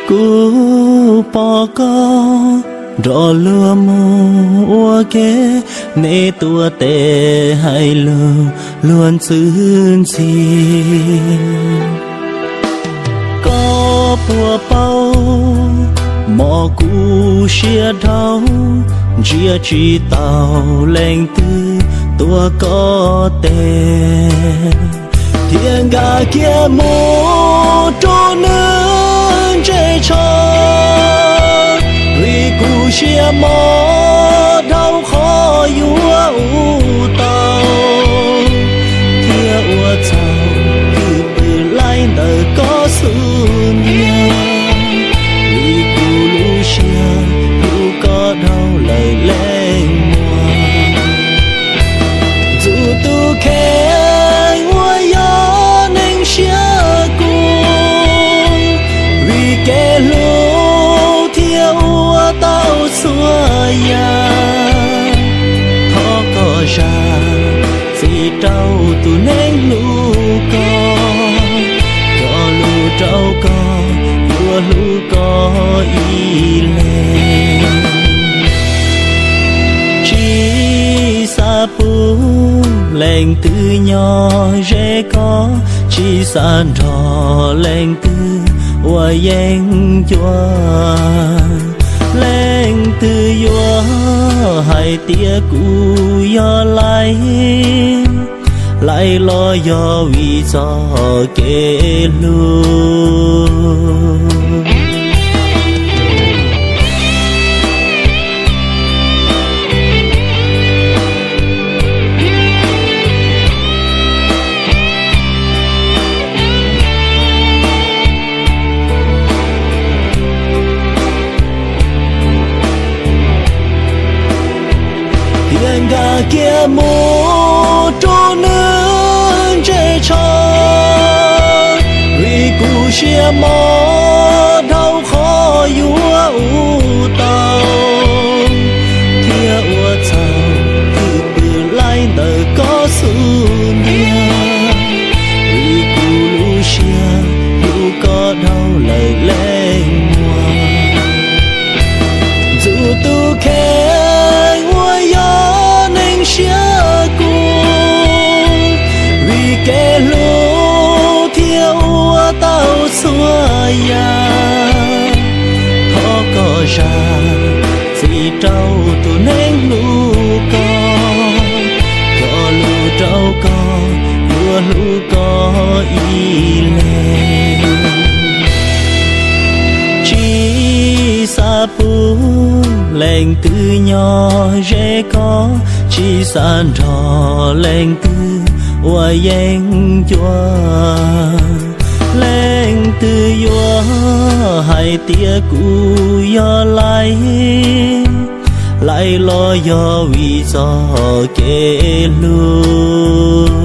Kuv pom koj nrog luag mus ua ke, neb tuav tes hais lus luag ntxwb ntxhi. Koj puas paub mog, kuv siab dhau, ntsia tsis taus leej twg tuav koj tes, thiaj nkag kiag mus rau nws ntse tsho. Vim kuv siab mog dhau qhov yuav ua tau, thiaj ua txhaum twb pw laij ntawm koj xub ntiag. Vim kuv lub siab hlub koj dhau lawm leej muam. Ntxub tus kheej uas yog neeg siab kub, vim kev hlub thiaj ua tau txhua yam. Thov koj zam txim rau tus neeg hlub koj, cog lus rau koj, yuav hlub koj ib leeg. Tsis xav pub leej twg nyob ze koj, tsis xav nrog leej twg ua yeeb ncuab. Leej twg yuav hais tias kuv yog laib, laib los yog vim txoj kev hlub. Thiaj nkag kiag mus rau nws ntse tsho. Vim kuv siab mog dhau qhov yuav ua tau, thiaj ua txhaum twb pw laij ntawm koj xub ntiag. Vim kuv lub siab hlub koj dhau lawm leej muam. Ntxub tus kheej uas yog neeg siab kub, vim kev hlub thiaj ua tau txhua yam. Thov koj zam txim rau tus neeg hlub koj, cog lus rau koj, yuav hlub koj ib leeg. Tsis xav pub leej twg nyob ze koj, tsis xav nrog leej twg ua yeeb ncuab. Leej twg yuav hais tias kuv yog laib, laib los yog vim txoj kev hlub.